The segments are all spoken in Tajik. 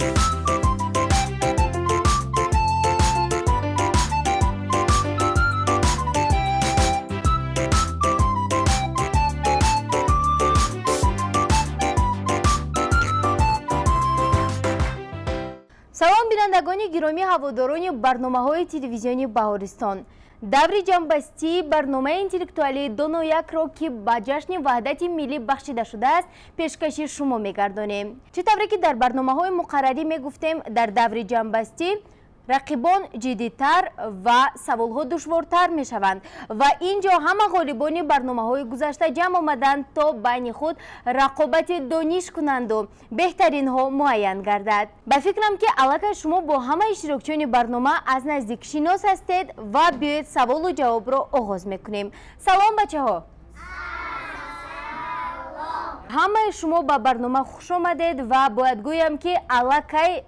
Салом, бинандагони гиромӣ, ҳаводорони барномаҳои телевизиони Баҳористон. Даври ҷамъбастии барномаи интеллектуалии Доноякро, ки ба ҷашни Ваҳдати миллӣ бахшида шудааст, пешкаши шумо мегардонем. Чӣ тавре ки дар барномаҳои муқаррарӣ мегуфтем, дар даври ҷамъбастӣ рақибон ҷиддитар ва саволҳо душвортар мешаванд ва ин ҷо ҳама ғолибони барномаҳои гузашта ҷамъ омаданд, то байни худ рақобати дониш кунанду беҳтаринҳо муайян гардад. Ба фикрам, ки аллакай шумо бо ҳама иштирокчиёни барнома аз наздик шинос ҳастед ва биёед, саволу ҷавобро оғоз мекунем. Салом, бачаҳо! Ҳамаи шумо ба барнома хуш омадед ва бояд гӯям, ки аллакай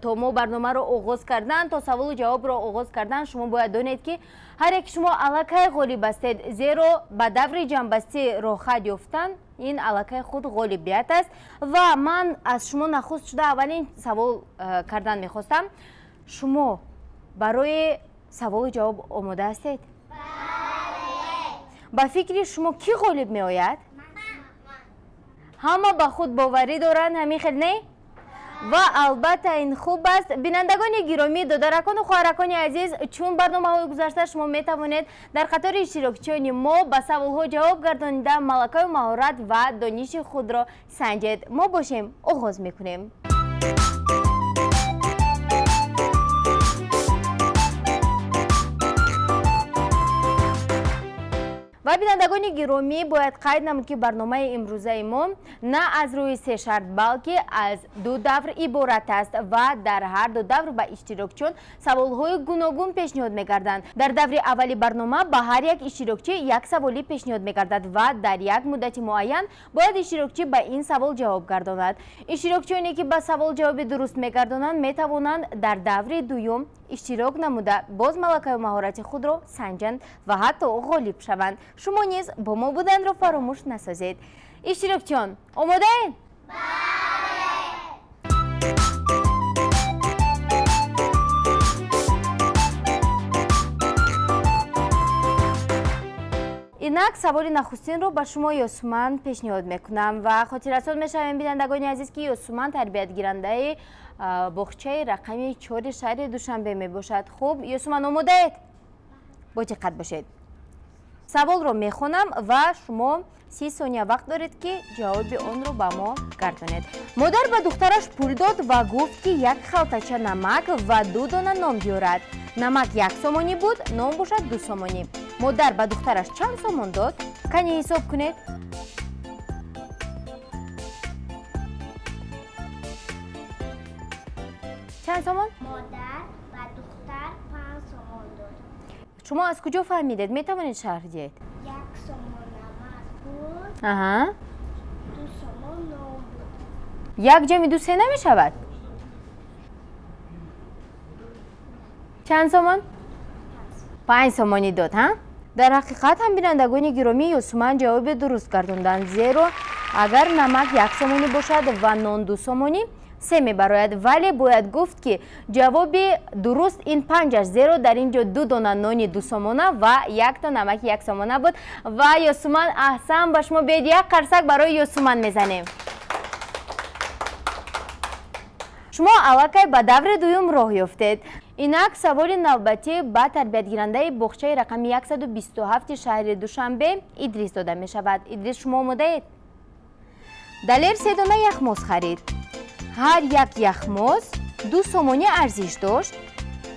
то мо барномаро оғоз кардан, то саволу ҷавобро оғоз кардан, шумо бояд донед, ки ҳар яки шумо аллакай ғолиб ҳастед, зеро ба даври ҷамъбастӣ роҳхат ёфтан ин аллакай худ ғолибият аст. Ва ман аз шумо нахуст шуда аввалин савол кардан мехостам. Шумо барои саволу ҷавоб омода ҳастед? Ба фикри шумо, кӣ ғолиб меояд? Ҳама ба худ боварӣ доранд, ҳамин хел, не? Ва албатта, ин хуб аст. Бинандагони гиромӣ, додаракону хоҳаракони азиз, чун барномаҳои гузашта, шумо метавонед дар қатори иштирокчиёни мо ба саволҳо ҷавоб гардонида, малакаю маҳорат ва дониши худро санҷед. Мо бошем, оғоз мекунем. Ва бинандагони гиромӣ, бояд қайд намуд, ки барномаи имрӯзаи мо на аз рӯи се шарт, балки аз ду давр иборат аст ва дар ҳар ду давр ба иштирокчиён саволҳои гуногун пешниҳод мегарданд. Дар даври аввали барнома ба ҳар як иштирокчӣ як саволӣ пешниҳод мегардад ва дар як муддати муайян бояд иштирокчӣ ба ин савол ҷавоб гардонад. Иштирокчиёне, ки ба савол ҷавоби дуруст мегардонанд, метавонанд дар даври дуюм иштирок намуда, боз малакаю маҳорати худро санҷанд ва ҳатто ғолиб шаванд. Шумо низ бо мо буданро фаромӯш насозед. Иштирокчиён, омодаед? Бале! Инак, саволи нахустинро ба шумо, Ёсуман, пешниҳод мекунам ва хотиррасон мешавем, бинандагони азиз, ки Ёсуман тарбиятгирандаи боғчаи рақами 4-и шаҳри Душанбе мебошад. Хуб, Ёсуман, омодаед? Бо диққат бошед, саволро мехонам ва шумо 30 сония вақт доред, ки ҷавоби онро ба мо гардонед. Модар ба духтараш пул дод ва гуфт, ки як халтача намак ва ду дона нон биёрад. Намак 1 сомонӣ буд, нон бошад 2 сомонӣ. Модар ба духтараш чанд сомон дод? Кане, ҳисоб кунед. Чанд сомон? Модар ба духтар 5 сомон дод. Шумо аз куҷо фаҳмидед? Метавонед шарҳ диҳед? 1 сомон намак буд, 2 сомон нон буд. Як ҷамъи ду се намешавад? Чанд сомон? 5 сомонӣ дод. Ҳа, дар ҳақиқат ҳам, бинандагони гиромӣ, Ёсуман ҷавоби дуруст гардонданд, зеро агар намак 1 сомонӣ бошад ва нон 2 сомонӣ, се мебарояд. Вале бояд гуфт, ки ҷавоби дуруст ин панҷ аст, зеро дар ин ҷо ду дона нони 2 сомона ва якта намаки 1 сомона буд. Ва Ёсуман, аҳсан ба шумо! Биёед, як қарсак барои Ёсуман мезанем. Шумо аллакай ба даври дуюм роҳ ёфтед. Инак, саволи навбатӣ ба тарбиятгирандаи боғчаи рақами 127 шаҳри Душанбе Идрис дода мешавад. Идрис, шумо омодаед? Далер се дона яхмоз харид. Ҳар як яхмоз 2 сомонӣ арзиш дошт.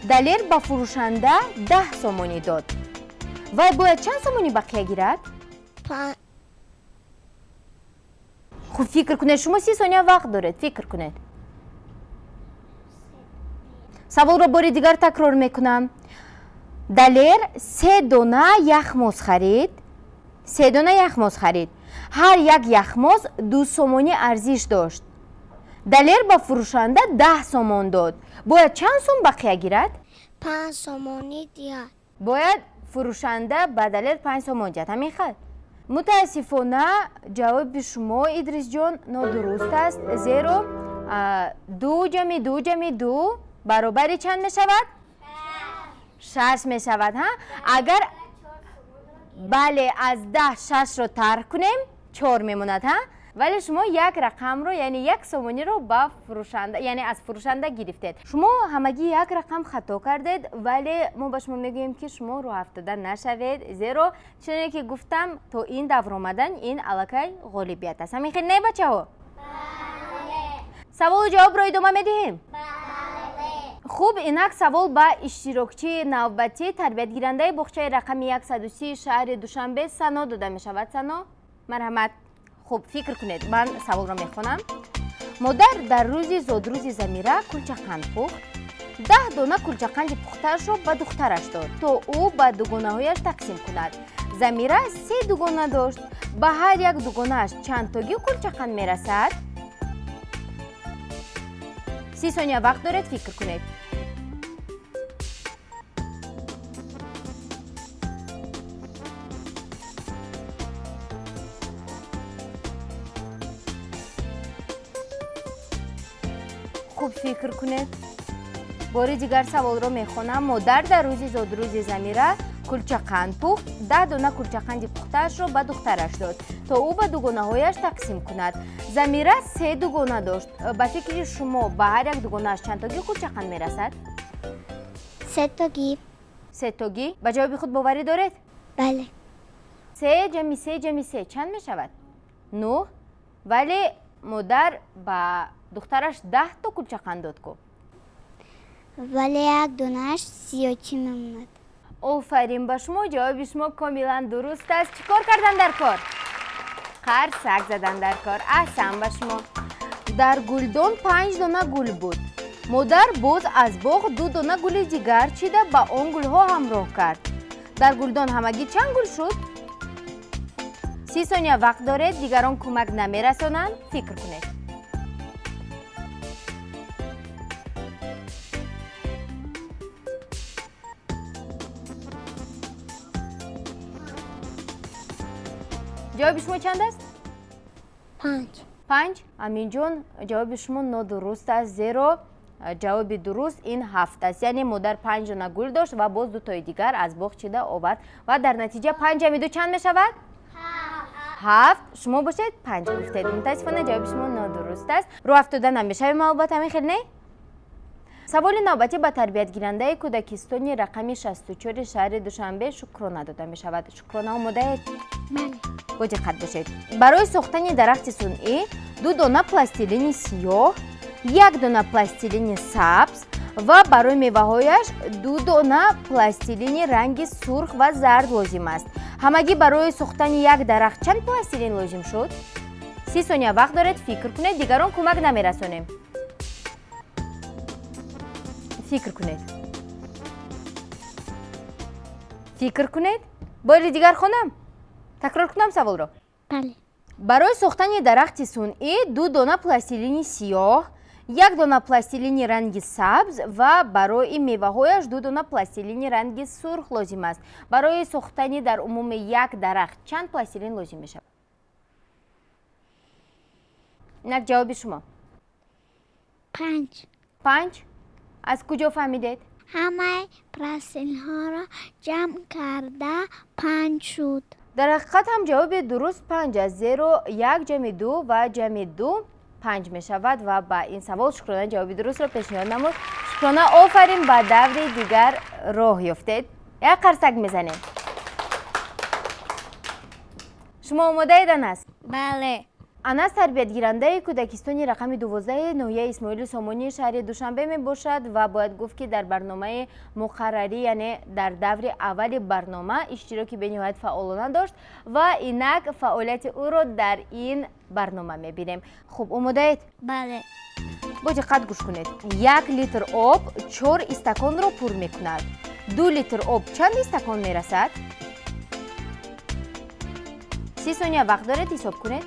Далер ба фурӯшанда 10 сомонӣ дод. Вай бояд чанд сомонӣ бақия гирад? Хуб, фикр кунед, шумо 30 сония вақт доред, фикр кунед. Саволро бори дигар такрор мекунам. Далер се дона яхмоз харид, се дона яхмоз харид. Ҳар як яхмоз 2 сомонӣ арзиш дошт. Далер ба фурӯшанда 10 сомон дод. Бояд чанд сом бақия гирад? 5 сомонӣ диҳад. Бояд фурӯшанда ба Далер 5 сомон диҳад, ҳамин хел? Мутаассифона, ҷавоби шумо, Идрисҷон, нодуруст аст, зеро Ду ҷамъи ду ҷамъи ду баробари чанд мешавад? Шаш мешавад. Агар бале аз 10 шашро тарҳ кунем, 4 мемонад. Вале шумо як рақамро, яъне як сомониро ба фурӯшанда, яъне аз фурӯшанда гирифтед. Шумо ҳамагӣ як рақам хато кардед, вале мо ба шумо мегӯем, ки шумо рӯҳафтода нашавед, зеро чуноне ки гуфтам, то ин давр омадан ин аллакай ғолибият аст. Ҳамин хел не, бачаҳо? Саволу ҷавобро идома медиҳем? Хуб, инак савол ба иштирокчии навбатӣ, тарбиятгирандаи боғчаи рақами 130 шаҳри Душанбе Сано дода мешавад. Сано, марҳамат. Хуб, фикр кунед, ман саволро мехонам. Модар дар рӯзи зодрӯзи Замира кулчақанд пухт. 10 дона кулчақанди пухтаашро ба духтараш дод, то ӯ ба дугонаҳояш тақсим кунад. Замира 3 дугона дошт. Ба ҳар як дугонааш чанд тоги кулчақанд мерасад? 30 сония вақт доред, фикр кунед. Хуб фикр кунед. Бори дигар саволро мехонам. Модар дар рӯзи зодрӯзи Замира кулчақанд пухт. 10 дона кулчақанди пухтаашро ба духтараш дод, то ӯ ба дугонаҳояш тақсим кунад. Замира 3 дугона дошт. Ба фикри шумо ба ҳар як дугонааш чанд тоги кулчақанд мерасад? 3 тоги. 3 тоги. Ба ҷавоби худ боварӣ доред? Бале. 3 ҷамъи 3 ҷамъи 3 чанд мешавад? 9. Вале модар ба духтараш 10 то кулчақанд дод ку. Вале як донааш зиёдчӣ мемонад. Офарин ба шумо, ҷавоби шумо комилан дуруст аст. Чӣ кор кардан дар кор? Қарсак задан дар кор. Аҳсан ба шумо. Дар гулдон 5 дона гул буд. Модар боз аз боғ 2 дона гули дигар чида ба он гулҳо ҳамроҳ кард. Дар гулдон ҳамагӣ чанд гул шуд? 30 сония вақт доред, дигарон кӯмак намерасонанд. Фикр кунед. Ҷавоби шумо чанд аст? 5. 5. Аминҷон, ҷавоби шумо нодуруст аст, зеро ҷавоби дуруст ин 7 аст. Яъне модар 5 дона гул дошт ва боз 2 тои дигар аз боғ чида овард ва дар натиҷа 5 ҷамъи 2 чанд мешавад? 7. Шумо бошед 5 гуфтед. Мутаассифона ҷавоби шумо нодуруст аст. Рӯ афтода намешавем албатта, ҳамин хел не? Саволи навбатӣ ба тарбиятгирандаи кӯдакистони рақами 64 шаҳри Душанбе Шукрона дода мешавад. Шукрона, омодаед? Бале. Бо диққат бошед. Барои сохтани дарахти сунъӣ 2 дона пластилини сиёҳ, 1 дона пластилини сабз ва барои меваҳояш 2 дона пластилини ранги сурх ва зард лозим аст. Ҳамагӣ барои сохтани як дарахт чанд пластилин лозим шуд? 30 сония вақт доред, фикр кунед, дигарон кӯмак намерасонем. Фикр кунед. Фикр кунед. Бори дигар хонам? Такрор кунам саволро? Бале. Барои сохтани дарахти сунъӣ 2 дона пластилини сиёҳ, 1 дона пластилини ранги сабз ва барои меваҳояш 2 дона пластилини ранги сурх лозим аст. Барои сохтани дар умуми як дарахт чанд пластилин лозим мешавад? Инак ҷавоби шумо. 5. 5. Аз куҷо фаҳмидед? Ҳамаи пластилинҳоро ҷамъ карда 5 шуд. Дар ҳақиқат ҳам ҷавоби дуруст 5 аст, зеро 1 ҷамъи 2 ва ҷамъи 2 5 мешавад ва ба ин савол Шукрона ҷавоби дурустро пешниҳод намуд. Шукрона, офарин, ба даври дигар роҳ ёфтед. Як қарсак мезанем. Шумо омодаед, Анас? Бале. Анас тарбиятгирандаи кӯдакистони рақами 12 ноҳияи Исмоили Сомонии шаҳри Душанбе мебошад ва бояд гуфт, ки дар барномаи муқаррарӣ, яъне дар даври аввали барнома иштироки бениҳоят фаъолона дошт ва инак фаъолияти ӯро дар ин барнома мебинем. Хуб, омодаед? Бале. Бо диққат гӯш кунед. 1 литр об 4 истаконро пур мекунад. 2 литр об чанд истакон мерасад? 30 сония вақт доред, ҳисоб кунед.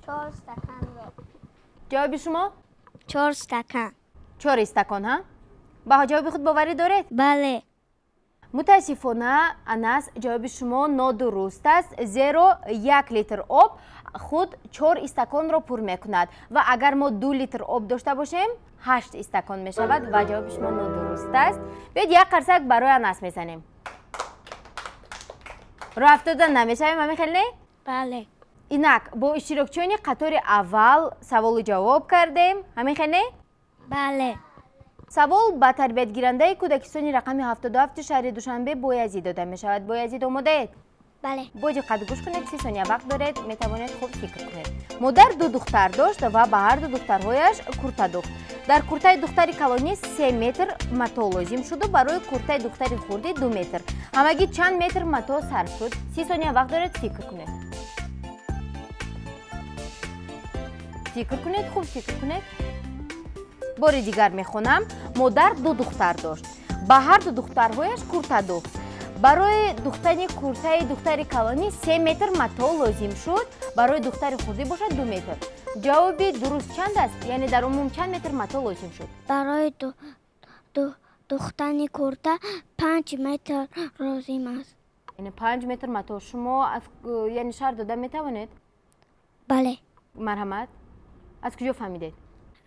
4 стаканро. Ҷавоби шумо? 4 стакан. 4 истакон, ҳа? Ба ҷавоби худ боварӣ доред? Бале. Мутаассифона, Анас, ҷавоби шумо нодуруст аст, зеро 1 литр об худ 4 истаконро пур мекунад ва агар мо 2 литр об дошта бошем, 8 истакон мешавад ва ҷавоби шумо нодуруст аст. Биёед як қарсак барои Анас мезанем. Роҳ афтода намешавем, ҳамин хел не? Бале. Инак бо иштирокчиёни қатори аввал саволу ҷавоб кардем, ҳамин хел не? Бале. Савол ба тарбиятгирандаи кӯдакистони рақами 77 шаҳри Душанбе Боязид дода мешавад. Боязид, омодаед? Бале. Бо диққат гӯш кунед, 30 сония вақт доред, метавонед хуб фикр кунед. Модар 2 духтар дошт ва ба ҳар ду духтарҳояш курта духт. Дар куртаи духтари калонӣ 3 метр мато лозим шуду барои куртаи духтари хурдӣ 2 метр. Ҳамагӣ чанд метр мато сарф шуд? 30 сония вақт доред, фикр кунед. Фикр кунед, хуб фикр кунед. Бори дигар мехонам. Модар 2 духтар дошт. Ба ҳар ду духтарҳояш курта духт. Барои духтани куртаи духтари калонӣ 3 метр мато лозим шуд, барои духтари хурдӣ бошад 2 метр. Ҷавоби дуруст чанд аст? Яъне дар умум чанд метр мато лозим шуд? Барои духтани курта 5 метр лозим аст. Яъне 5 метр мато. Шумо яъне шарҳ дода метавонед? Бале. Марҳамат. Аз куҷо фаҳмидед?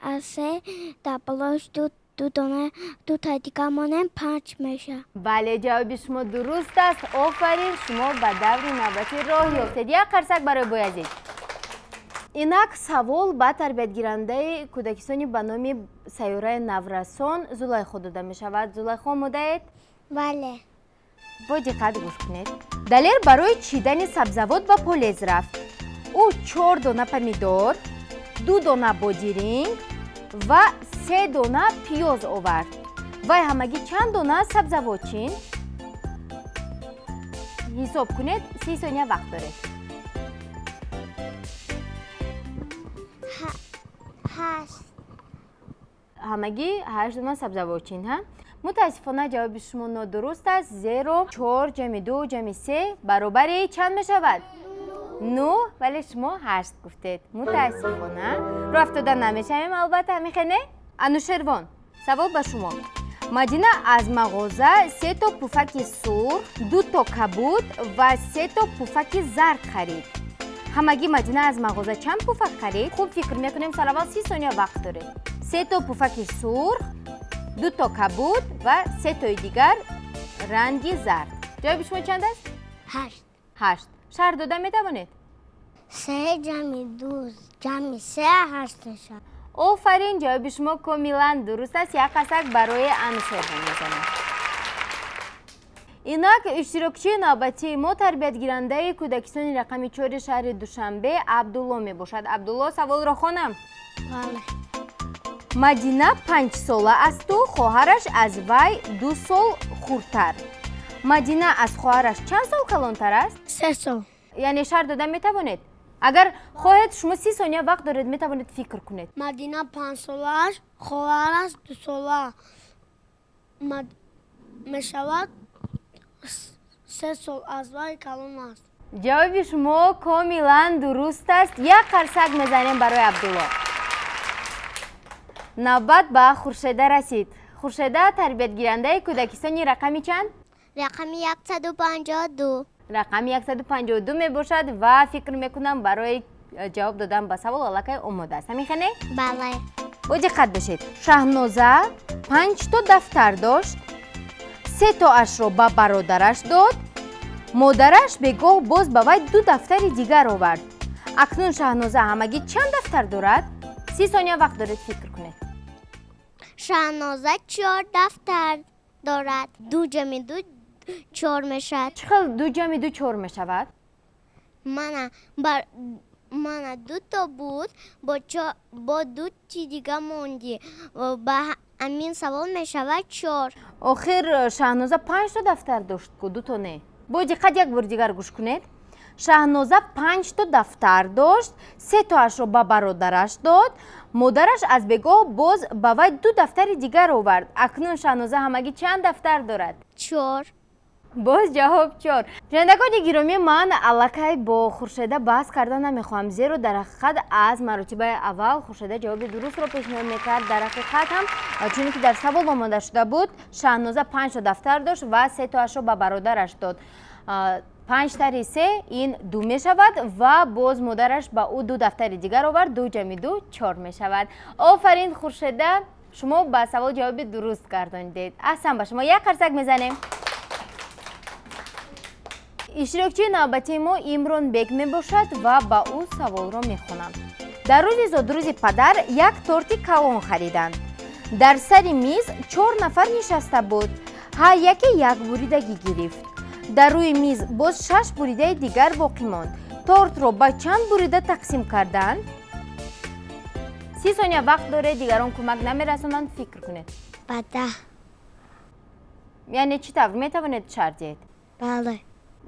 Аз се дар болош ду дона ду та дига монем 5 мешавад. Бале, ҷавоби шумо дуруст аст. Офарин, шумо ба даври навбатӣ роҳ ёфтед. Як қарсак барои Боязид. Инак савол ба тарбиятгирандаи кӯдакистони ба номи сайёраи Наврасон Зулайхо дода мешавад. Зулайхо, омодаед? Бале. Бо диққат гӯш кунед. Далер барои чидани сабзавот ба полез рафт. Ӯ 4 дона помидор, 2 дона бодиринг ва 3 дона пиёз овард. Вай ҳамагӣ чанд дона сабзавот чин? Ҳисоб кунед, 30 сония вақт доред. 8. Ҳамагӣ 8 дона сабзавот чин, ҳа? Мутаассифона ҷавоби шумо нодуруст аст, зеро 4 ҷамъи 2 ҷамъи 3 баробари чанд мешавад? 9, вале шумо 8 гуфтед. Мутаассифона роҳ афтода намешавем, албатта, ҳамин хел не? Анушервон, савол ба шумо. Мадина аз мағоза 3 то пуфаки сурх, 2 то кабуд ва 3 то пуфаки зард харид. Ҳамагӣ Мадина аз мағоза чанд пуфак харид? Хуб фикр мекунем, сараввал 30 сония вақт доред. 3 то пуфаки сурх, 2 то кабуд ва 3 тои дигар ранги зард. Ҷавоби шумо чанд аст? 8. 8. Шарҳ дода метавонед? 3 ҷамъи 2 ҷамъи 3 8 мешавад. Офарин, ҷавоби шумо комилан дуруст аст. Як қарсак барои Анушервон мезанем. Инак иштирокчии навбатии мо тарбиятгирандаи кӯдакистони рақами 4 шаҳри Душанбе Абдулло мебошад. Абдулло, саволро хонам. Бале. Мадина 5 сола асту хоҳараш аз вай 2 сол хурдтар. Мадина аз хоҳараш чанд сол калонтар аст? 3 сол. Яъне шарҳ дода метавонед? Агар хоҳед, шумо 30 сония вақт доред, метавонед фикр кунед. Мадина 5 сола аст, хоҳараш 2 сола мешавад, 3 сол аз вай калон аст. Ҷавоби шумо комилан дуруст аст. Як қарсак мезанем барои Абдулло. Навбат ба Хуршеда расид. Хуршеда тарбиятгирандаи кӯдакистони рақами чанд? Рақами 152. Рақами 152 мебошад ва фикр мекунам барои ҷавоб додан ба савол аллакай омода аст. Ҳамин хел не? Бале. Бо диққат бошед. Шаҳноза 5 то дафтар дошт, 3 тоашро ба бародараш дод, модараш бегоҳ боз ба вай 2 дафтари дигар овард. Акнун Шаҳноза ҳамагӣ чанд дафтар дорад? 30 сония вақт доред, фикр кунед. Шаҳноза 4 дафтар дорад. 2 ҷамъи 2 4 мешавад. Чӣ хел 2 ҷамъи 2 4 мешавад? Мана 2 то буд, бо 2 ти дига монди. Ба ҳамин савол мешавад 4. Охир Шаҳноза 5 то дафтар дошт ку, 2 то не. Бо диққат як бори дигар гӯш кунед. Шаҳноза 5 то дафтар дошт, 3 тоашро ба бародараш дод, модараш аз бегоҳ боз ба вай 2 дафтари дигар овард. Акнун Шаҳноза ҳамагӣ чанд дафтар дорад? 4. Боз ҷавоб чор. Бинандагони гиромӣ, ман аллакай бо Хуршеда баҳс карда намехоҳам, зеро дар ҳақиқат аз маротибаи аввал Хуршеда ҷавоби дурустро пешниҳод мекард. Дар ҳақиқат ҳам чуне ки дар савол омода шуда буд, Шаҳноза панҷто дафтар дошт ва сетоашро ба бародараш дод. Панҷ тари се ин ду мешавад ва боз модараш ба ӯ ду дафтари дигар овард, ду ҷамъи ду чор мешавад. Офарин, Хуршеда, шумо ба савол ҷавоби дуруст гардонидед. Аҳсан, ба шумо як қарсак мезанем. Иштирокчии навбатии мо Имронбек мебошад ва ба ӯ саволро мехонам. Дар рӯзи зодрӯзи падар як торти калон хариданд. Дар сари миз чор нафар нишаста буд. Ҳар яке як буридагӣ гирифт. Дар рӯи миз боз шаш буридаи дигар боқӣ монд. Тортро ба чанд бурида тақсим карданд? 30 сония вақт доред, дигарон кӯмак намерасонанд, фикр кунед. Ба 10. Яъне чӣ тавр метавонед шарҳ диҳед? Бале.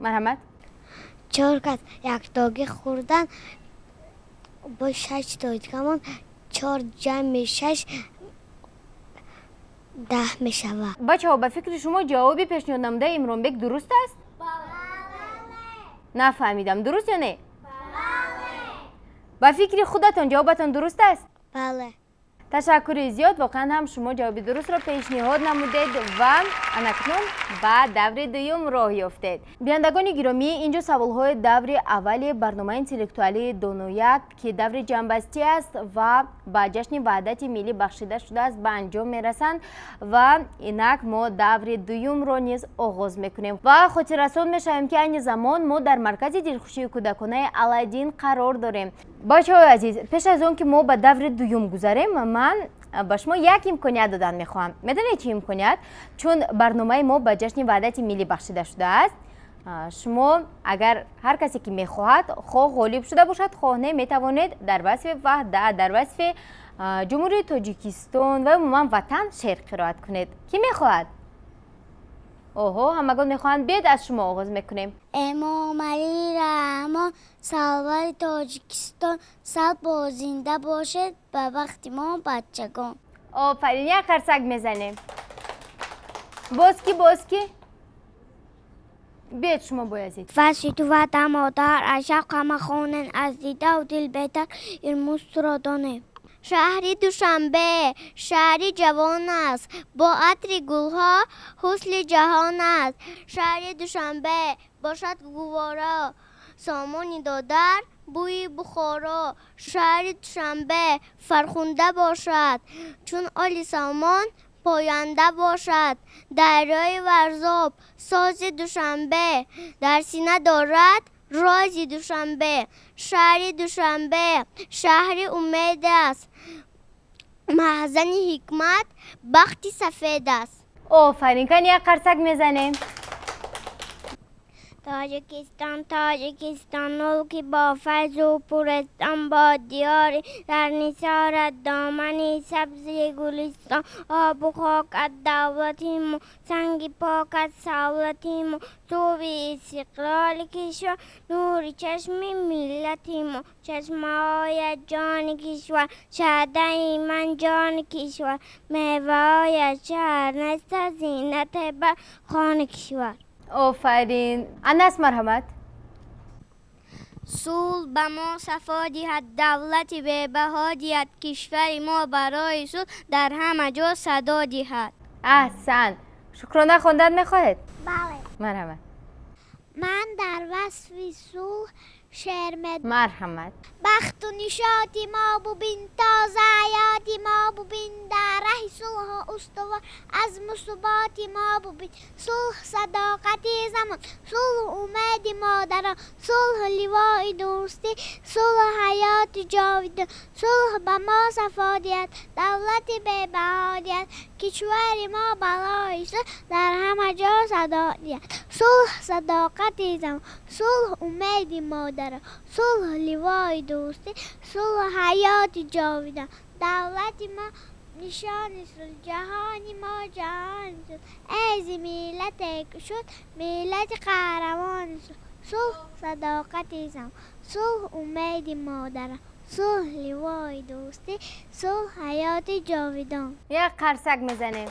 Марҳамат. Чор кас яктогӣ хӯрдан, бо шаш тоҷикамон чор ҷамъи шаш 10 мешавад. Бачаҳо, ба фикри шумо ҷавоби пешниҳод намудаи Имронбек дуруст аст? Нафаҳмидам, дуруст ё не? Ба фикри худатон ҷавобатон дуруст аст? Бале. Ташаккури зиёд, воқеан ҳам шумо ҷавоби дурустро пешниҳод намудед ва анакнун ба даври дуюм роҳ ёфтед. Бинандагони гиромӣ, инҷо саволҳои даври аввали барномаи интеллектуалии Донояк, ки даври ҷамъбастӣ аст ва ба ҷашни ваҳдати миллӣ бахшида шудааст, ба анҷом мерасанд ва инак мо даври дуюмро низ оғоз мекунем ва хотиррасон мешавем, ки айни замон мо дар маркази дилхушии кӯдаконаи Аладдин қарор дорем. Бачаҳои азиз, пеш аз он ки мо ба даври дуюм гузарем, ман ба шумо як имконият додан мехоҳам. Медонед чӣ имконият? Чун барномаи мо ба ҷашни ваҳдати миллӣ бахшида шудааст, шумо агар ҳар касе ки мехоҳад, хоҳ ғолиб шуда бошад, хоҳ не, метавонед дар васфи ваҳдат, дар васфи Ҷумҳурии Тоҷикистон ва умуман ватан шеър қироат кунед. Кӣ мехоҳад? Оҳо, ҳамагон мехоҳанд. Биёед, аз шумо оғоз мекунем. Эмомалӣ Раҳмон, сарвари Тоҷикистон, сад бор зинда бошед, ба бахти мо бачагон. Офарин, як қарсак мезанем. Боз ки, боз ки? Биёед шумо, Боязид. Васфи ту ватан модар, аз шавқ ҳама хонем, аз дидаву дил беҳтар илмус туро донем. Шаҳри Душанбе шаҳри ҷавон аст, бо атри гулҳо ҳусни ҷаҳон аст. Шаҳри Душанбе бошад гуворо, сомони додар бӯи Бухоро. Шаҳри Душанбе фархунда бошад, чун оли сомон поянда бошад. Дарёи Варзоб сози Душанбе, дар сина дорад рози Душанбе. Шаҳри Душанбе шаҳри умед аст, маҳзани ҳикмат, бахти сафед аст. Офарин, кани як қарсак мезанем. Тоҷикистон, Тоҷикистон, мулки бо файзу пурестон, бо диёри дар нисорат домани сабзи гулистон. Обу хокат давлати мо, санги покат савлати мо, суви истиқлоли кишвар, нури чашми миллати мо. Чашмаҳоят ҷони кишвар, шаҳдаи ман ҷони кишвар, меваҳоят шаҳр нест, зинате бар хони кишвар. Офарин. Анас, марҳамат. Сулҳ ба мо сафо диҳад, давлати бебаҳо диҳад, кишвари мо барои сулҳ дар ҳама ҷо садо диҳад. Аҳсан. Шукрона, хондан мехоҳед? Бале. Марҳамат. Ман дар васфи сулҳ шеър ме Марҳамат. Бахту нишоти мо бубин, тоза ҳаёти мо бубин, дар раҳи сулҳу устувор азму суботи мо бубин. Сулҳ садоқати замон, сулҳ умеди модарон, сулҳ ливои дӯстӣ, сулҳ ҳаёти ҷовидон. Сулҳ ба мо сафо диҳад, давлати бебаҳо диҳад, кишвари мо балои сулҳ дар ҳама ҷо садо диҳад. Сулҳ садоқати замон, сулҳ умеди модарон, сулҳ ливои дӯстӣ, сулҳ ҳаёти ҷовидон. Давлати мо нишони сулҳ, ҷаҳони мо ҷаҳони сулҳ. Эй зи миллате шуд миллати қаҳрамони сулҳ. Сулҳ садоқати замон, сулҳ умеди модарон, сулҳ ливои дӯстӣ, сулҳ ҳаёти ҷовидон. Як қарсак мезанем.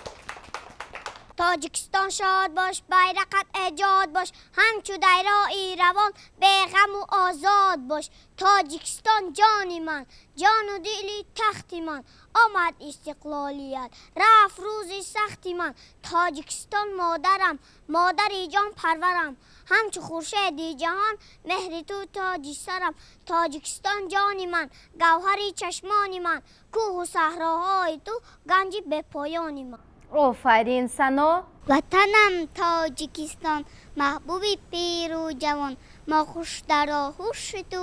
Тоҷикистон шод бош, байрақат эҷод бош, ҳамчу дарёи равон беғаму озод бош. Тоҷикистон ҷони ман, ҷону дили тахти ман, омад истиқлолият, рафт рӯзи сахти ман. Тоҷикистон модарам, модари ҷон парварам, ҳамчу хуршеди ҷаҳон меҳри ту тоҷи сарам. Тоҷикистон ҷони ман, гавҳари чашмони ман, кӯҳу саҳроҳои ту ганҷи бепоёни ман. Офарин, Сано. Ватанам Тоҷикистон, маҳбуби пиру ҷавон, мо хуш дар оғӯши ту,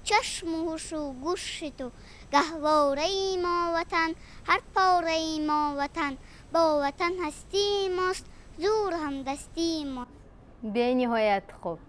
чашму ҳушу гӯши ту. Гаҳвораи мо ватан, ҳар пораи мо ватан, бо ватан ҳастии мост, зур ҳамдастии мост. Бениҳоят хуб.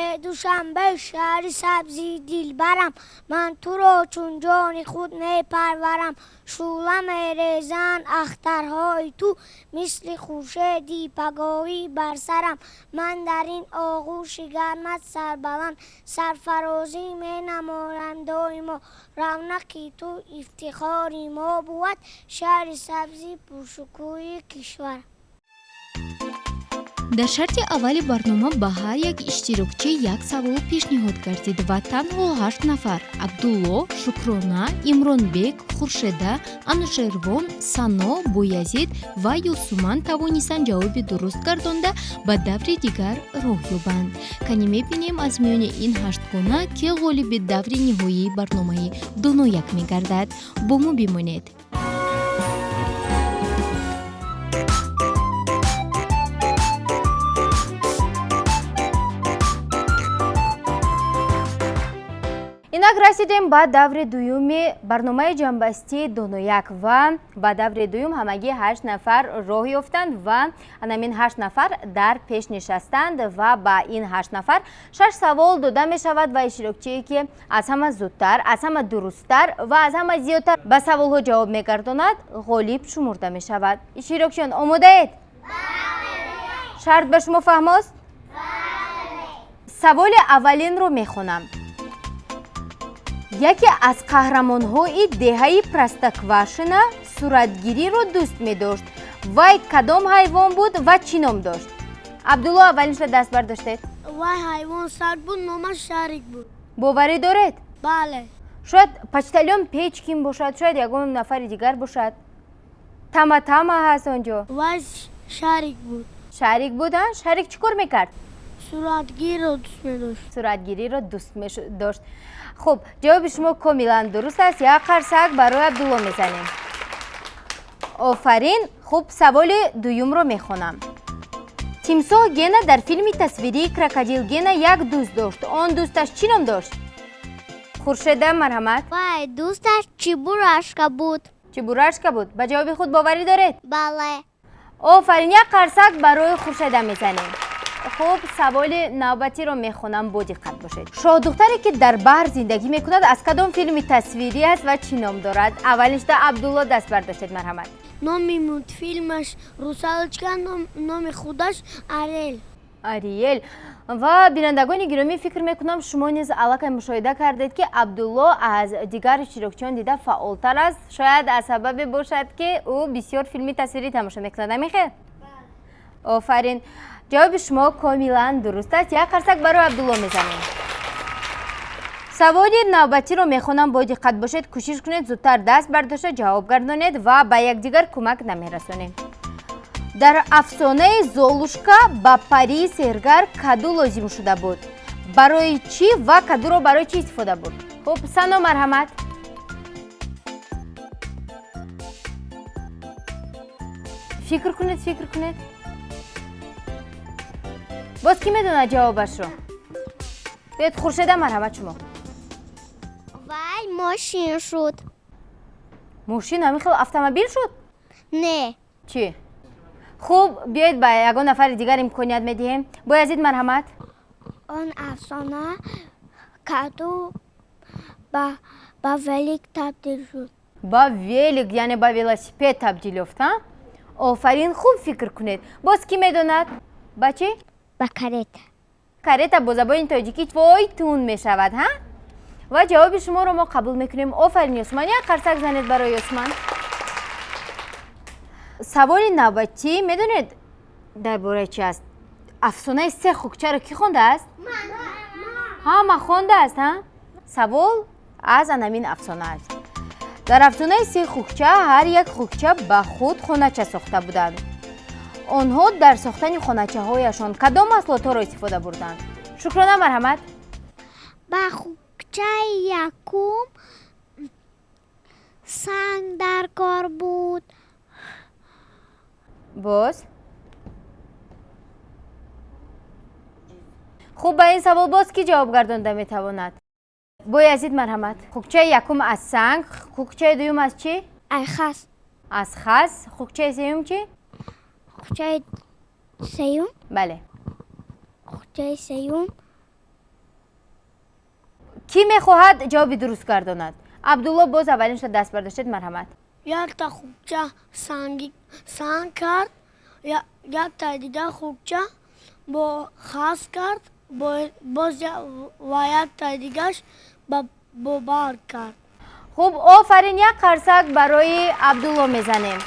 Э Душанбе, шаҳри сабзи дилбарам, ман туро чун ҷони худ мепарварам. Шӯъла мерезанд ахтарҳои ту, мисли хуршеди пагоҳӣ бар сарам. Ман дар ин оғӯши гармат сарбаланд, сарфарозӣ менамоям доимо. Равнақи ту ифтихори мо бувад, шаҳри сабзи пуршукӯҳи кишвар. Дар шарти аввали барнома ба ҳар як иштирокчӣ як савол пешниҳод гардид ва танҳо 8 нафар Абдулло, Шукрона, Имронбек, Хуршеда, Анушервон, Сано, Боязид ва Юсуман тавонистанд ҷавоби дуруст гардонда ба даври дигар роҳ ёбанд. Кани мебинем аз миёни ин ҳаштгона ки ғолиби даври ниҳоии барномаи Донояк мегардад. Бо мо бимонед. Инак расидем ба даври дуюми барномаи ҷамъбастии Донояк ва ба даври дуюм ҳамагӣ 8 нафар роҳ ёфтанд ва анамин 8 нафар дар пеш нишастанд ва ба ин 8 нафар 6 савол дода мешавад ва иштирокчие ки аз ҳама зудтар, аз ҳама дурусттар ва аз ҳама зиёдтар ба саволҳо ҷавоб мегардонад, ғолиб шумурда мешавад. Иштирокчиён омодаед? Шарт ба шумо фаҳмост? Саволи аввалинро мехонам. Яке аз қаҳрамонҳои деҳаи Простоквашино суратгириро дӯст медошт. Вай кадом ҳайвон буд ва чӣ ном дошт? Абдулло, аввалин шуда даст бардоштед. Вай ҳайвон саг буд, номаш Шарик буд. Боварӣ доред? Бале. Шояд почтальон Печкин бошад, шояд ягон нафари дигар бошад. Тама тама ҳаст он ҷо. Вай Шарик буд. Шарик буд, а? Шарик чӣ кор мекард? Суратгириро дӯст медошт. Суратгириро дӯст дошт. Хуб, ҷавоби шумо комилан дуруст аст. Як қарсак барои Абдулло мезанем. Офарин. Хуб, саволи дуюмро мехонам. Тимсоҳ Гена дар филми тасвирии Крокодил Гена як дӯст дошт. Он дӯсташ чӣ ном дошт? Хуршеда, марҳамат. Вай дӯсташ Чебурашка буд. Чебурашка буд. Ба ҷавоби худ боварӣ доред? Бале. Офарин, як қарсак барои Хуршеда мезанем. Хуб, саволи навбатиро мехонам, бо диққат бошед. Шоҳдухтаре ки дар баҳр зиндагӣ мекунад аз кадом филми тасвирӣ аст ва чӣ ном дорад? Аввалин шуда Абдулло даст бардоштед, марҳамат. Номи мультфилмаш Русалочка, номи худаш Ариэл. Ариэл. Ва бинандагони гиромӣ, фикр мекунам шумо низ аллакай мушоҳида кардед ки Абдулло аз дигар иштирокчиён дида фаъолтар аст. Шояд аз сабабе бошад ки ӯ бисёр филми тасвирӣ тамошо мекунад. Амихел? Офарин. Ҷавоби шумо комилан дуруст аст. Як қарсак барои Абдулло мезанем. Саволи навбатиро мехонам, бо диққат бошед. Кӯшиш кунед зудтар даст бардошта ҷавоб гардонед ва ба якдигар кӯмак намерасонед. Дар афсонаи Золушка ба парии сеҳргар каду лозим шуда буд. Барои чӣ ва кадуро барои чӣ истифода бурд? Хуб, Сано, марҳамат. Фикр кунед, фикр кунед. Боз кӣ медонад ҷавобашро? Биёед, Хуршеда, марҳамат шумо. Вай мошин шуд. Мошин ҳамин хел автомобил шуд? Не. Чӣ? Хуб, биёед ба ягон нафари дигар имконият медиҳем. Боязид, марҳамат. Он афсона каду ба велик табдил шуд. Ба велик, яъне ба велосипед табдил ёфт, а? Офарин, хуб фикр кунед. Боз кӣ медонад? Ба чӣ? Ба карета. Карета бо забони тоҷикӣ фойтун мешавад, ҳа? Ва ҷавоби шуморо мо қабул мекунем. Офарин, Юсман, як қарсак занед барои Юсман. Саволи навбатӣ, медонед, Дар бораи чи аст? Афсонаи се хукчаро кӣ хондааст? Ҳама хондааст, ҳа? Савол аз анамин афсона аст. Дар афсонаи се хукча ҳар як хукча ба худ хонача сохта буданд. Онҳо дар сохтани хоначаҳояшон кадом маҳсулотҳоро истифода бурданд? Шукрона, марҳамат. Ба хукчаи якум санг дар кор буд. Боз? Хуб, ба ин савол боз кӣ ҷавоб гардонда метавонад? Боязид, марҳамат. Хукчаи якум аз санг, хукчаи дуюм аз чӣ? Аз хас. Аз хас. Хукчаи сеюм чӣ? Хукчаи сеюм? Бале. Хукчаи сеюм. Кӣ мехоҳад ҷавоби дуруст гардонад? Абдулло, боз аввалин шуда даст бардоштед, марҳамат. Якта хукча санг кард, якта дигар хукча бо хас кард, боз ва якта дигаш бо барг кард. Хуб, офарин, як қарсак барои Абдулло мезанем.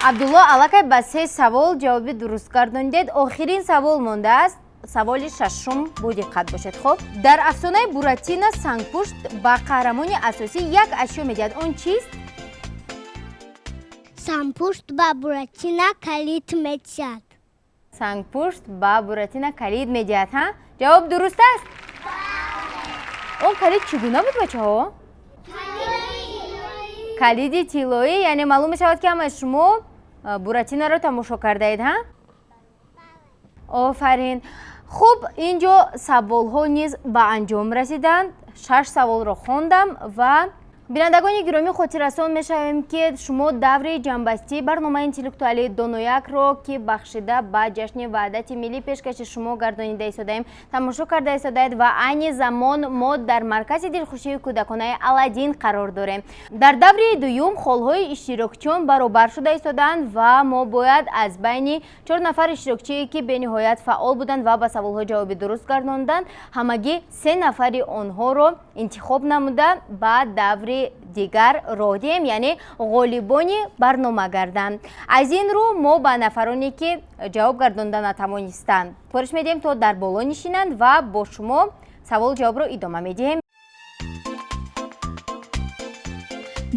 Абдулло, аллакай ба се савол ҷавоби дуруст гардонидед. Охирин савол мондааст. Саволи шашум, бо диққат бошед. Хуб, дар афсонаи Буратино сангпушт ба қаҳрамони асосӣ як ашё медиҳад. Он чист? Сангпушт ба Буратино калид медиҳад. Сангпушт ба Буратино калид медиҳад, ҳа? Ҷавоб дуруст аст? Он калид чӣ гуна буд, бачаҳо? Калиди тиллоӣ. Яъне маълум мешавад, ки ҳамаи шумо Буратиноро тамошо кардаед, ҳа? Офарин. Хуб, ин ҷо саволҳо низ ба анҷом расиданд. 6 саволро хондам ва бинандагони гиромӣ, хотиррасон мешавем, ки шумо даври ҷамъбастии барномаи интеллектуалии Доноякро, ки бахшида ба ҷашни Ваҳдати миллӣ пешкаши шумо гардонида истодаем, тамошо карда истодаед ва айни замон мо дар маркази дилхушии кӯдаконаи Аладдин қарор дорем. Дар даври дуюм холҳои иштирокчиён баробар шуда истодаанд ва мо бояд аз байни 4 нафар иштирокчие, ки бениҳоят фаъол буданд ва ба саволҳо ҷавоби дуруст гардонданд, ҳамагӣ 3 нафари онҳоро интихоб намуда ба даври дигар роҳ диҳем, яъне ғолибони барнома гарданд. Аз ин рӯ мо ба нафароне, ки ҷавоб гардонда натавонистанд, супориш медиҳем, то дар боло нишинанд ва бо шумо савол ҷавобро идома медиҳем.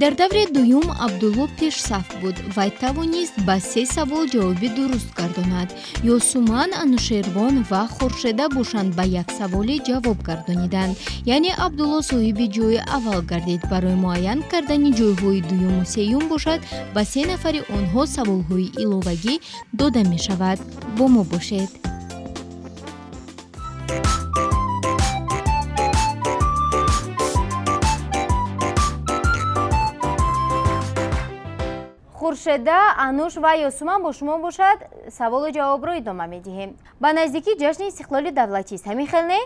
Дар даври дуюм Абдулло пешсаф буд. Вай тавонист ба 3 савол ҷавоби дуруст гардонад. Ёсуман, Анушервон ва Хуршеда бошанд ба як саволе ҷавоб гардониданд. Яъне Абдулло соҳиби ҷои аввал гардид. Барои муайян кардани ҷойҳои дуюму сеюм бошад, ба 3 нафари онҳо саволҳои иловагӣ дода мешавад. Бо мо бошед. Хуршеда, Ануш ва Ёсуман бо шумо бошад, саволу ҷавобро идома медиҳем. Ба наздикӣ ҷашни истиқлоли давлатист, ҳамин хел не?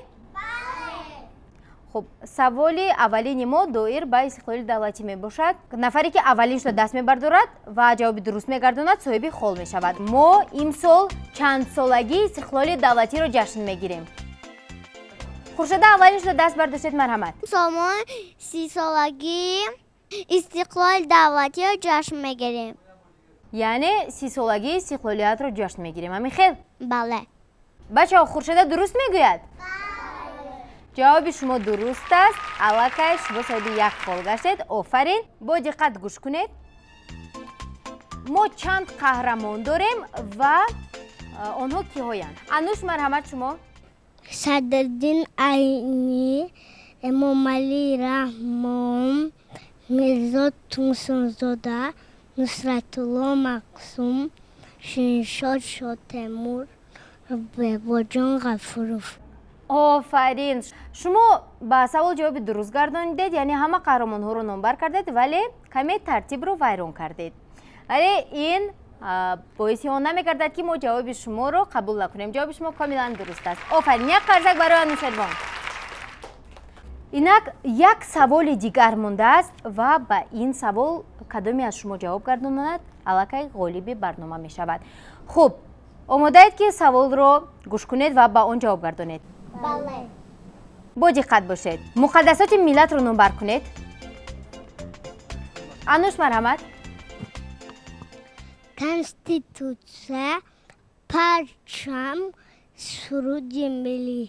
Хуб, саволи аввалини мо доир ба истиқлоли давлатӣ мебошад. Нафаре, ки аввалин шуда даст мебардорад ва ҷавоби дуруст мегардонад, соҳиби хол мешавад. Мо имсол чандсолагии истиқлоли давлатиро ҷашн мегирем. Хуршеда, аввалин шуда даст бардоштед, марҳамат. Имсол мо 30-солагии истиқлоли давлатиро ҷашн мегирем. Яъне 30-солагии истиқлолиятро ҷашн мегирем, ҳамин хел? Бале. Бачаҳо, Хуршеда дуруст мегӯяд? Ҷавоби шумо дуруст аст. Аллакай шумо соҳиби як хол гаштед. Офарин. Бо диққат гӯш кунед. Мо чанд қаҳрамон дорем ва онҳо киҳоянд? Ануш, марҳамат, шумо. Садриддин Айнӣ, Эмомалӣ Раҳмон, Мирзо Турсунзода, Нусратулло Мақсум, Шириншоҳ Шотемур, Бобоҷон Ғафуров. Офарин. Шумо ба савол ҷавоби дуруст гардонидед, яъне ҳама қаҳрамонҳоро номбар кардед, вале каме тартибро вайрон кардед. Вале ин боиси он намегардад, ки мо ҷавоби шуморо қабул накунем. Ҷавоби шумо комилан дуруст аст. Офарин. Як қарзак барои Анушервон. Инак як саволи дигар мондааст ва ба ин савол кадоме аз шумо ҷавоб гардонад, аллакай ғолиби барнома мешавад. Хуб, омодаед, ки саволро гӯш кунед ва ба он ҷавоб гардонед? Бале. Бо диққат бошед. Муқаддасоти миллатро номбар кунед. Ануш, марҳамат. Конститутсия, Парчам, суруди миллӣ,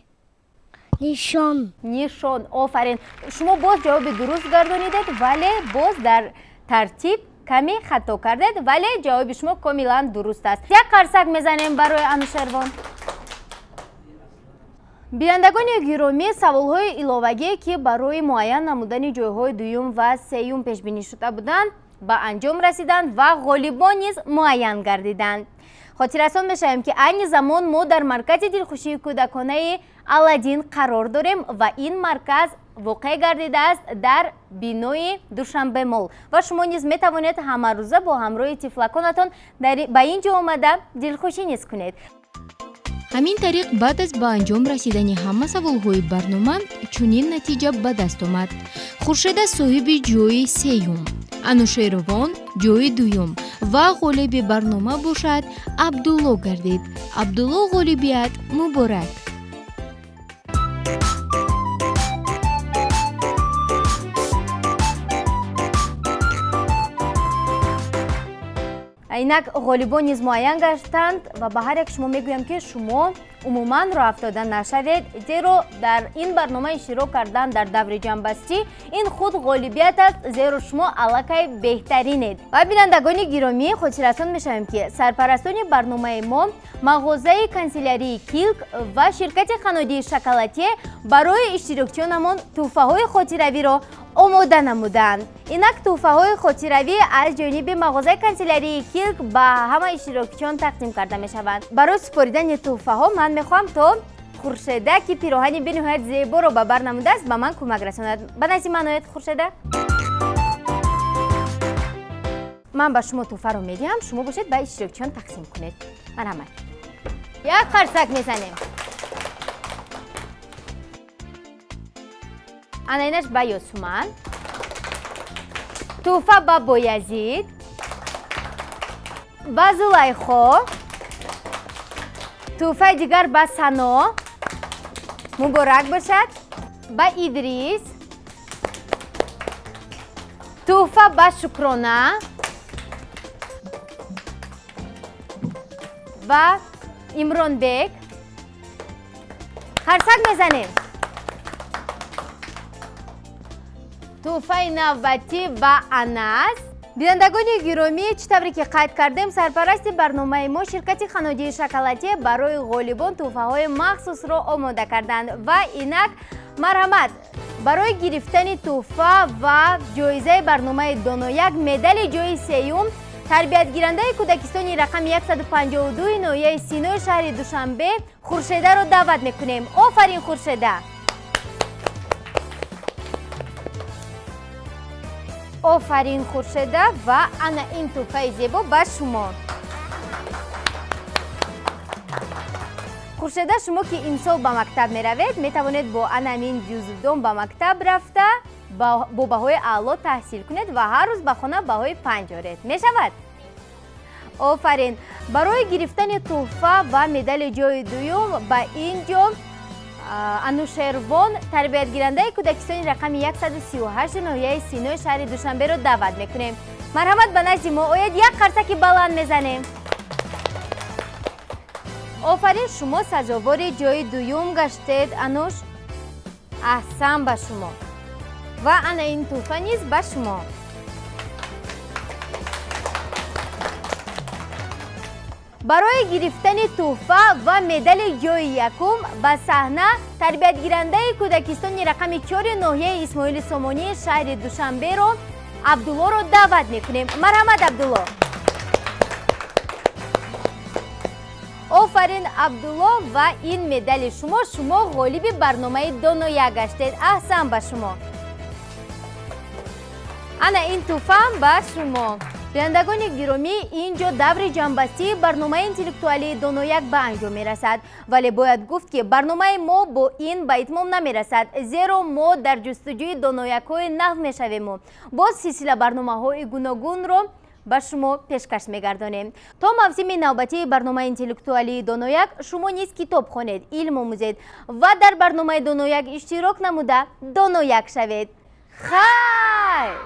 нишон. Нишон, офарин. Шумо боз ҷавоби дуруст гардонидед, вале боз дар тартиб каме хато кардед, вале ҷавоби шумо комилан дуруст аст. Як қарсак мезанем барои Анушервон. Бинандагони гиромӣ, саволҳои иловагие, ки барои муайян намудани ҷойҳои дуюм ва сеюм пешбинӣ шуда буданд, ба анҷом расиданд ва ғолибон низ муайян гардиданд. Хотиррасон мешавем, ки айни замон мо дар маркази дилхушии кӯдаконаи Аладдин қарор дорем ва ин марказ воқеъ гардидааст дар бинои Душанбе Мол ва шумо низ метавонед ҳамарӯза бо ҳамроҳи тифлаконатон ба ин ҷо омада дилхушӣ низ кунед. Ҳамин тариқ, баъд аз ба анҷом расидани ҳама саволҳои барнома чунин натиҷа ба даст омад: Хуршеда соҳиби ҷои сеюм, Анушервон ҷои дуюм ва ғолиби барнома бошад Абдулло гардид. Абдулло, ғолибият муборак! Инак ғолибон низ муайян гаштанд ва ба ҳар як шумо мегӯям, ки шумо умуман роҳафтода нашавед, зеро дар ин барнома иштирок кардан дар даври ҷамъбастӣ ин худ ғолибият аст, зеро шумо аллакай беҳтаринед. Ва бинандагони гиромӣ, хотиррасон мешавем, ки сарпарастони барномаи мо мағозаи канселярии Килк ва ширкати қаннодии Шоколатие барои иштирокчиёнамон тӯҳфаҳои хотиравиро омода намуданд. Инак тӯҳфаҳои хотиравӣ аз ҷониби мағозаи канселярии Килк ба ҳама иштирокчиён тақдим карда мешаванд. Барои супоридани тӯҳфаҳо ман мехоҳам, то Хуршеда, ки пироҳани бениҳоят зеборо ба бар намудааст, ба ман кӯмак расонад. Ба назди ман ояд, Хуршеда. Ман ба шумо тӯҳфаро медиҳам, шумо бошед ба иштирокчиён тақсим кунед. Марҳамат, як қарсак мезанем. Ана инаш ба Ёсуман, тӯҳфа ба Боязид, ба Зулайхо, тӯҳфаи дигар ба Сано, муборак бошад, ба Идрис, тӯҳфа ба Шукрона, ба Имронбек. Қарсак мезанем. Тӯҳфаи навбатӣ ба Анас. Бинандагони гиромӣ, чӣ тавре ки қайд кардем, сарпарасти барномаи мо ширкати қаннодии Шоколатие барои ғолибон тӯҳфаҳои махсусро омода карданд ва инак марҳамат, барои гирифтани тӯҳфа ва ҷоизаи барномаи Донояк, медали ҷои сеюм, тарбиятгирандаи кӯдакистони рақами 152 ноҳияи Синои шаҳри Душанбе Хуршедаро даъват мекунем. Офарин, Хуршеда! Офарин, Хуршеда, ва ана ин тӯҳфаи зебо ба шумо. Хуршеда, шумо ки имсол ба мактаб меравед, метавонед бо ана ҳамин ҷуздон ба мактаб рафта, бо баҳои аъло таҳсил кунед ва ҳар рӯз ба хона баҳои 5 оред. Мешавад? Офарин! Барои гирифтани тӯҳфа ва медали ҷои дуюм ба ин ҷо Анушервон, тарбиятгирандаи кӯдакистони рақами 138 ноҳияи Синои шаҳри Душанберо даъват мекунем. Марҳамат, ба назди мо ояд, як қарсаки баланд мезанем. Офарин, шумо сазовори ҷои дуюм гаштед, Ануш. Аҳсан ба шумо. Ва ана ин тӯҳфа низ ба шумо. Барои гирифтани тӯҳфа ва медали ҷои якум ба саҳна тарбиятгирандаи кӯдакистони рақами 4 ноҳияи Исмоили Сомонии шаҳри Душанберо Абдуллоро даъват мекунем. Марҳамат, Абдулло. Офарин, Абдулло, ва ин медали шумо. Шумо ғолиби барномаи Донояк гаштед. Аҳсан ба шумо. Ана ин тӯҳфаам ба шумо. Бинандагони гиромӣ, ин ҷо даври ҷамъбастии барномаи интеллектуалии Донояк ба анҷом мерасад. Вале бояд гуфт, ки барномаи мо бо ин ба итмом намерасад, зеро мо дар ҷустуҷӯи доноякҳои нав мешавему боз силсила барномаҳои гуногунро ба шумо пешкаш мегардонем. То мавсими навбатии барномаи интеллектуалии Донояк шумо низ китоб хонед, илм омӯзед ва дар барномаи Донояк иштирок намуда донояк шавед. Хайр!